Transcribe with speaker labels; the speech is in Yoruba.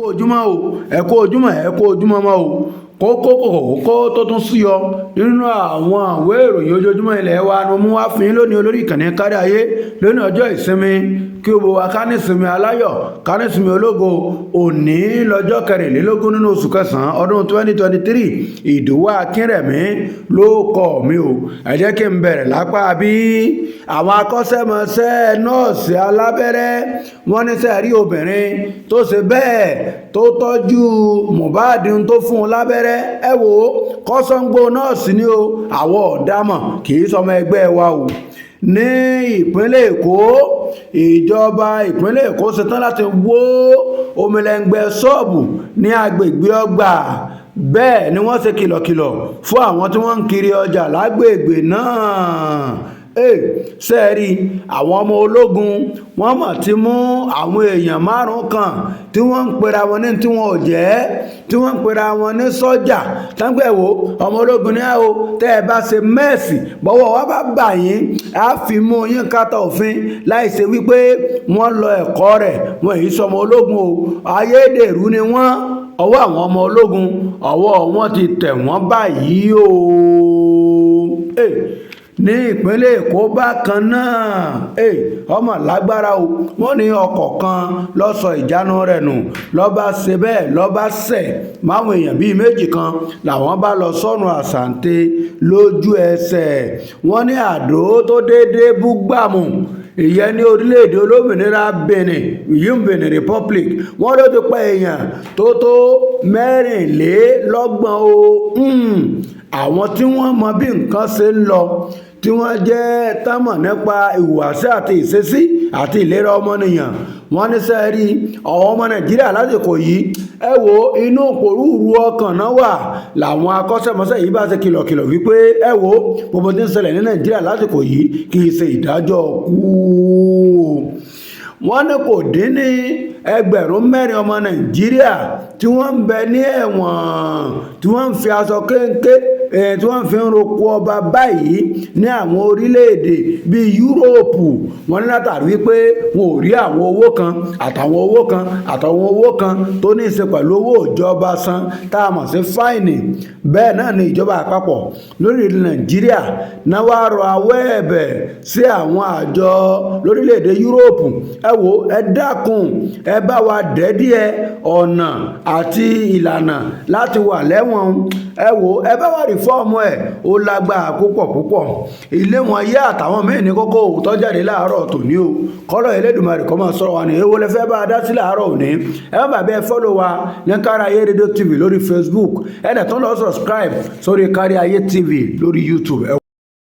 Speaker 1: Ojúmọ́ o, ẹ kú ojúmọ́, ẹ kú ojúmọ́ mọ́ o. Kókó kókó tó tún súyọ nínú àwọn ìwé ìròyìn ojoojúmọ́ ilẹ̀ wa ni mo mú wá fún yín lónìí olórí ìkànnì Kárí Ayé lónìí ọjọ́ ìsinmi. Kí gbogbo wa ká ní ìsinmi aláyọ̀, ká ní ìsinmi ológo. Òní lọ́jọ́ 24 nínú oṣù kẹsàn-án ọdún 2023. Ìdòwú Akínrẹ̀mí ló kọ́ mi o. Ẹ jẹ́ kí n bẹ̀rẹ̀ lápá bí àwọn akọ́ṣẹ́mọṣẹ́ nọ́ọ̀sì alábẹ́rẹ́, wọ́n ní sẹ́ẹ̀rí obìnrin tó ṣe bẹ́ẹ̀ tó tọ́jú Mohbad tó fún un lábẹ́rẹ́. Ẹ wò ó, kọ́sọ́ngbó nọ́ọ̀sì ni o, àwọn ọ̀dàmọ̀ kì í sọmọ ẹgbẹ́ wa o. Ní ìpínlẹ̀ Èkó, ìjọba ìpínlẹ̀ Èkó ṣetán láti wó omilẹ̀ngbẹ̀ ṣọ́ọ̀bù ní agbègbè Ọgbà. Bẹ́ẹ̀ ni wọ́n ṣe kìlọ̀kìlọ̀ fún àwọn tí wọ́n ń kiri ọjà lágbègbè náà. Ṣe rí àwọn ọmọ ológun, wọ́n mọ̀ ti mú àwọn èèyàn márùn-ún kan tí wọ́n ń pera wọn ní tí wọn ò jẹ́, tí wọ́n ń pera wọn ní sọ́jà táǹgbẹ̀wò ọmọ ológun ní àwọ̀. Tẹ́ ẹ bá ṣe mẹ́ẹ̀sì bọ́wọ́ wa bá bà yín, á fi mú yín kátà òfin láì ṣe wípé wọ́n lọ ẹ̀kọ́ rẹ̀. Wọ́n èyí sọmọ ológun o, ayédèrú ni wọ́n. Ọwọ́ àwọn ọmọ ológun, ọwọ́ wọn ti tẹ̀ wọ́n báyìí o. Ní ìpínlẹ̀ Èkó bákan náà, ọmọ lágbára o. Wọ́n ní ọkọ̀ kan ló sọ ìjánu rẹ̀ nù, ló bá ṣe bẹ́ẹ̀, ló bá ṣẹ̀ máwọn èèyàn bíi méjì kan, làwọn bá lọ sọ́run àṣàǹtẹ̀ lójú ẹsẹ̀. Wọ́n ní àdó tó déédéé bú gbàmù, ìyẹn ní orílẹ̀-èdè olómìnira Benin, yìí Benin Republic, wọ́n ló ti pa èèyàn tó tó 34 o. Àwọn tí wọ́n mọ bí nǹkan ṣe ń lọ, tí wọ́n jẹ́ támọ̀ nípa ìhùwàsí àti ìṣesí àti ìlera ọmọnìyàn, wọ́n ní sẹ́ẹ̀rí àwọn ọmọ Nàìjíríà lásìkò yìí, ẹ wo inú pòrúurú ọkàn náà wà. Làwọn akọ́ṣẹ́mọṣẹ́ yìí bá ṣe kìlọ̀kìlọ̀ wípé, ẹ wo, gbogbo tí ń ṣẹlẹ̀ ní Nàìjíríà lásìkò yìí kì í ṣe ìdájọ́ kú. Wọ́n ní kò dín ní 4,000 ọmọ Nàìjíríà tí wọ́n ń bẹ ní ẹ̀wọ̀n, tí wọ́n ń fi aṣọ kéńké tí wọ́n fi ń roko ọba báyìí ní àwọn orílẹ̀-èdè bíi Yúróòpù. Wọ́n ní látàrí wípé wọn ò rí àwọn owó kan àtàwọn owó kan àtàwọn owó kan tó ní í ṣe pẹ̀lú owó ìjọba san, tá a mọ̀ sí fine. Bẹ́ẹ̀ náà ni ìjọba àpapọ̀ lórílẹ̀-èdè Nàìjíríà náà wá rọ awọ́ ẹ̀bẹ̀ sí àwọn àjọ lórílẹ̀-èdè Yúróòpù: ẹ wo, ẹ dákun, ẹ bá wa dẹ́ díẹ̀ ọ̀nà àti ìlànà láti wà lẹ́wọ̀n. Ẹ wo, ẹ bá wa reform ẹ̀. Ó lágbára púpọ̀ púpọ̀. Ilé wọn yé àtàwọn míì ní kókó òótọ́ jáde láàárọ̀ tòní o. Kọ́lọ̀ Elédùmarè kó máa sọ̀rọ̀ wa ní. Èwo lẹ fẹ́ bá a dá sí láàárọ̀ òní? Ẹ má bàbá ẹ follow wa ní Kárí Ayé Radio TV lórí Facebook. Ẹ dẹ̀ tún lọ subscribe sórí Kárí Ayé TV lórí YouTube.